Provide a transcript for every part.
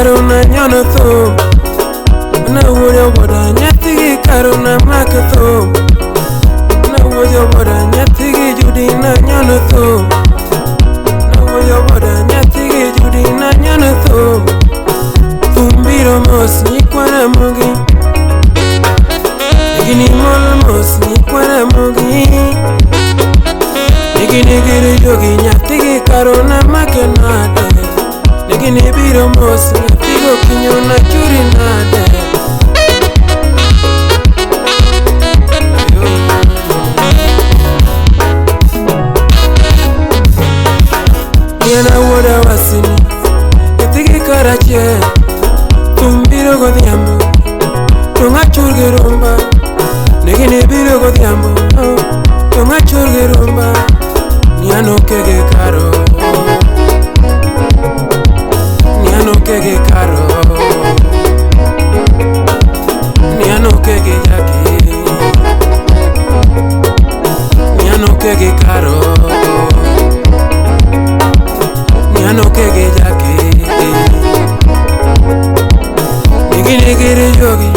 karuna nyono thum. Na wuoyo boda nyathigi karuna mak thum. Na wuoyo boda nyathigi Judina nyono thum. Na wuoyo boda nyathigi Judina nyono thum. Thum biro mos nyikwa Ramogi. Gini mol mos nyikwa Ramogi. Gini giri jogi nyathigi karuna make nade. Gini biro mos nyathigo kinyona churi nade. Yana wuoda wasini nyathigi karachiel. Thum biro godhiambo to ng'achur gi rumba. Gini biro godhiambo to ng'achur gi rumba. Ni anokege karo. Ni anokege karo. Ni anokege jaki. Ni anokege karo. Ni anokege jaki. Nigini giri jogi.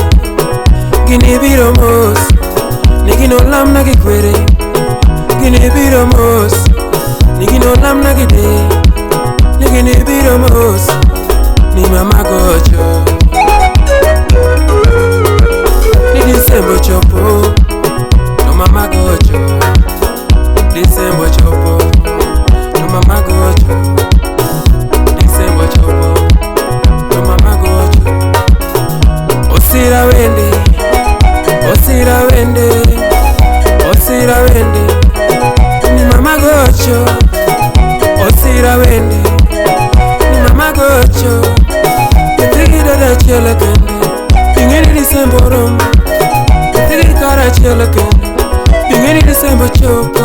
Gini biro mos. Nigino lamna gi kwere. Gini biro mos. Nigino lamna gi de. Nigini biro mos. Ni mama gocho. Ni Disembo chopo. To mama gocho. Disembo chopo. To mama gocho. Disembo chopo. To mama gocho. Osira wende. Osira wende. Osira wende. Ni mama gocho. Osira wende. Ni mama gocho. Nyathigi dada achiel kende. Ing'eni Disembo romo. Nyathigi karachiel kende. Ing'eni Disembo chopo.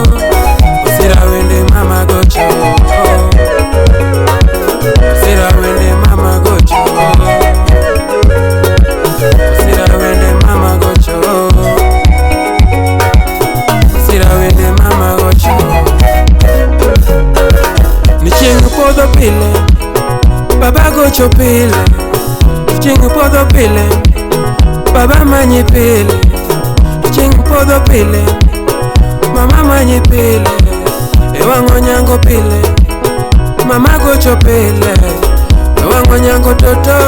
Osira wende mama gocho. Osira wende mama gocho. Osira wende mama gocho. Osira wende mama gocho. Ni chieng' podho pile. Baba gocho pile. Chieng' podho pile. Baba manyi pile. Chieng' podho pile. Mama manyi pile. E wang' onyango pile. Mama gocho pile. E wang' onyango toto.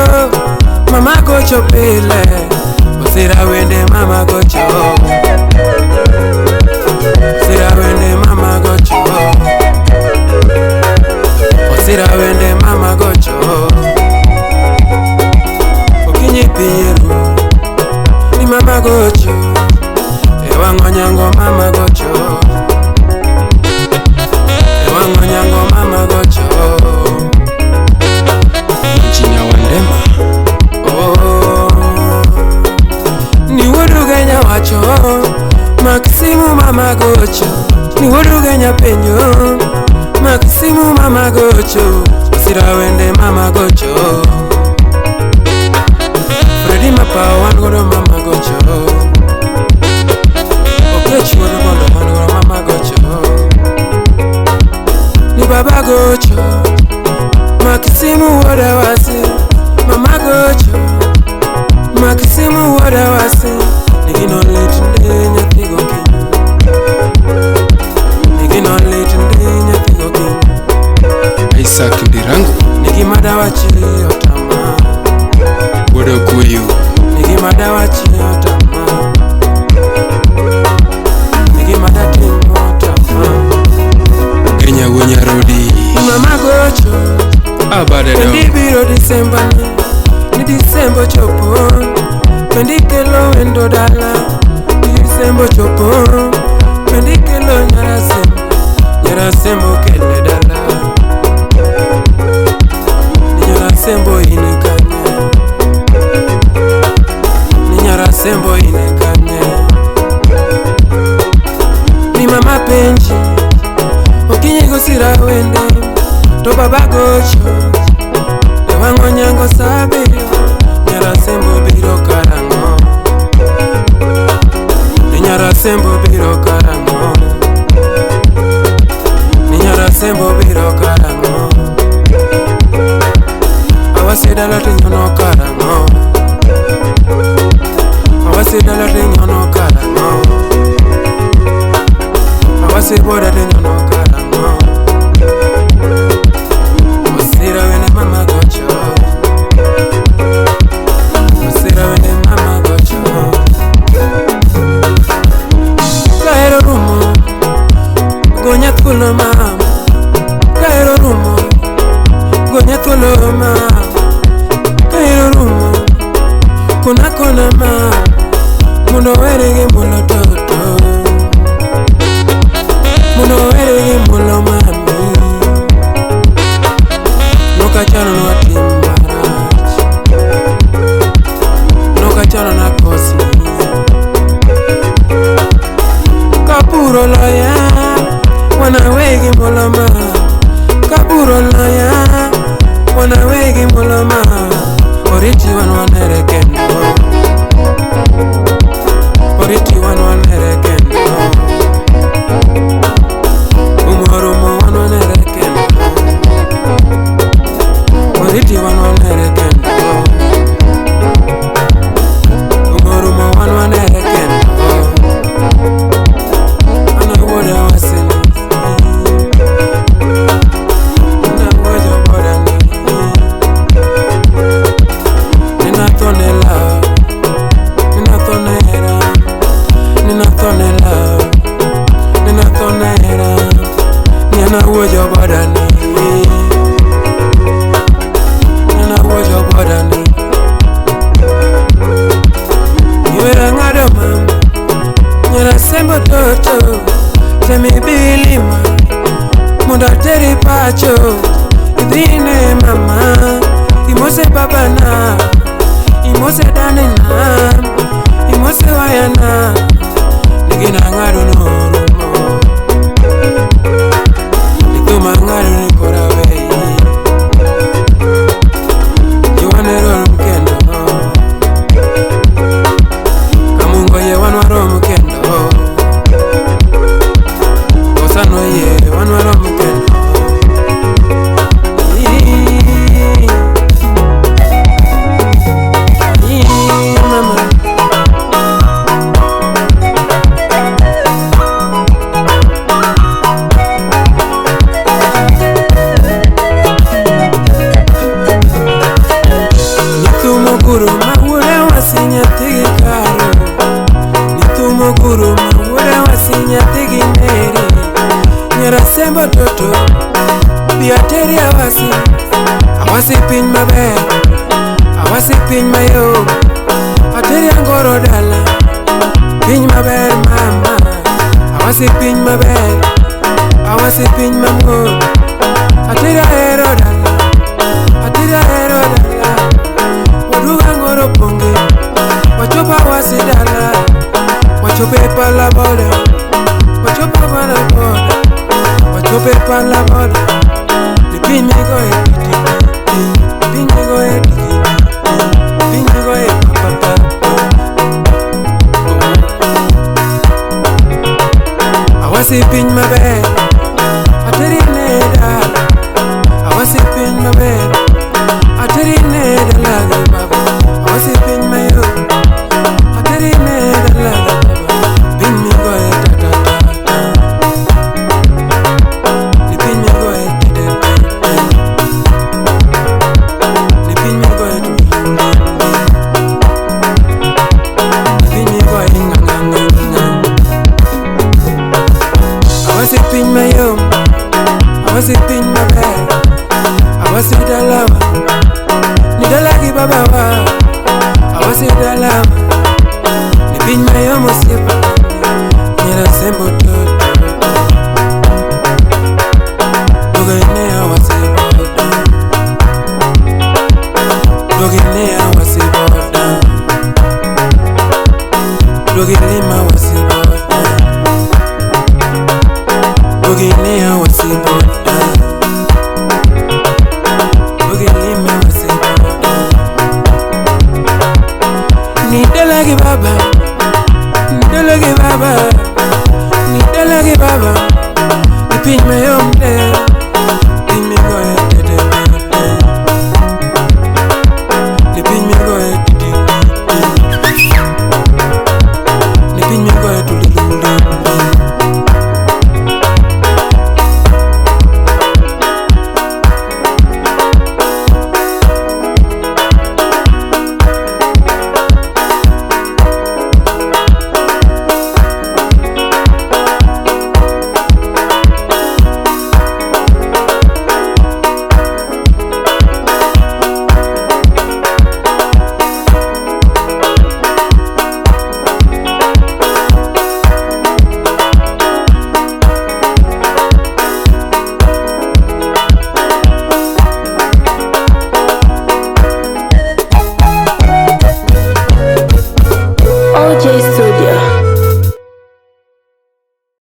Mama gocho pile. Osira wende mama gocho. Osira wende mama gocho. Osira wende mama gocho. Okinyi piru ni mama gocho. E wang' onyango mama gocho. E wang' onyango mama gocho. Injinia Wandema. Oh, ni wuodu Kenya wacho. Maksimu mama gocho. Ni wuodu Kenya penjo. Maksimu mama gocho. Osira wende mama gocho. Fredi Mapao wan godo mama gocho. Okech wuod Bondo wan godo mama gocho. Ni baba gocho. Maksimu wuoda wasi. Mama gocho. Maksimu wuoda wasi. Nigino lit nde nyathi gokinyi. Nigino lit nde nyathi gokinyi. Isaac Ndirangu. Nigi madawachi otama. Wuod Okuyu. Nigi madawachi otama. Nigi madatimo otama. Kenya wuo Nyarodi. Mama gocho. Abade do. Pendi biro Disemba ni Disembo chopo. Pendi kelo wendo dala. Disembo chopo. Pendi kelo nyarasembo. Nyarasembo kele dala. Ni nyarasembo ine kanye. Ni nyarasembo ine kanye. Ni mama penji. Okinyi gosira wende. To baba gocho. E wang' onyango sa abiriyo. Nyarasembo biro karang'o. Ni nyarasembo biro karang'o. Ni nyarasembo biro karang'o. Awasi dala tinyono karang'o. Awasi dala tinyono karang'o. Awasi boda tinyono karang'o. Osira wene mama gocho. Osira wene mama gocho. Kahero rumo, gonya thuolo mama. Kahero rumo, gonya thuolo mama. Kahero rumo, kona kona mama. Mondo were gi mulo toto. Mondo were gi mulo mami. Nokachano nwa tim marach. Nokachano na kosni. Kapuro loya, wana wegi mulo ma. Kapuro loya, wana wegi mulo ma. Oriti wan wanere kendo. Oriti wan wanere kendo. Umorumo wan wanere kendo. Oriti wan wanere kendo. Umorumo wan wanere kendo. Ana wuoda wasini. Ana wuojo bodani. Nina thone love. Nina thone hera. Nina thone love. Nina thone hera. Nina wuojo bodani. Nina wuojo bodani. Iwera ng'ado mama. Nyara sembo toto. Temi bilima. Mondo ateri pacho. Idhine mama. Imose babana. Imose danena. Imose wayana. Nigina ng'ado norumo. Nithuma ng'ado ni kora wei. Jiwane rom kendo. Kamungo ye wan warom kendo. Osano ye wan warom kendo. Ii, mama. Nithumo guru ma wuoda wasi nyathi gi karo. Nithumo guru ma wuoda wasi nyathi gi neri. Nyara sembo toto, bi ateri awasi. Awasi piny maber, awasi piny mayom. Ateri angoro dala, piny maber mama. Awasi piny maber, awasi piny mamuol. Ateri ahero dala, ateri ahero dala. Waduga ngoro ponge, wachopo awasi dala. Wachopo e pala boda, wachopo pala boda. Wachopo e pala boda. Ni piny migoye titi, piny migoye titi, piny migoye papapa. Awasi piny maber, ateri ne dala. Awasi piny maber, ateri ne dala gi baba. Awasi piny mayom, ateri ne dala gi baba. Piny migoye ta ta ta ta. Ni piny migoye te te te te. Ni piny migoye tu tu tu. Ni piny migoye nga nga nga nga. Awasi piny mayom, awasi piny maber. Awasi dalawa, ni dala gi babawa. Awasi dalawa, ni piny mayom osiepa. Nyara sembo toto. Dogine awasi boda. Dogine awasi boda. Dogine ma awasi boda. Dogine awasi boda. Dogine ma awasi boda. Ni dala gi baba. Ni dala gi baba. Ni dala gi baba. Ni piny mayom de.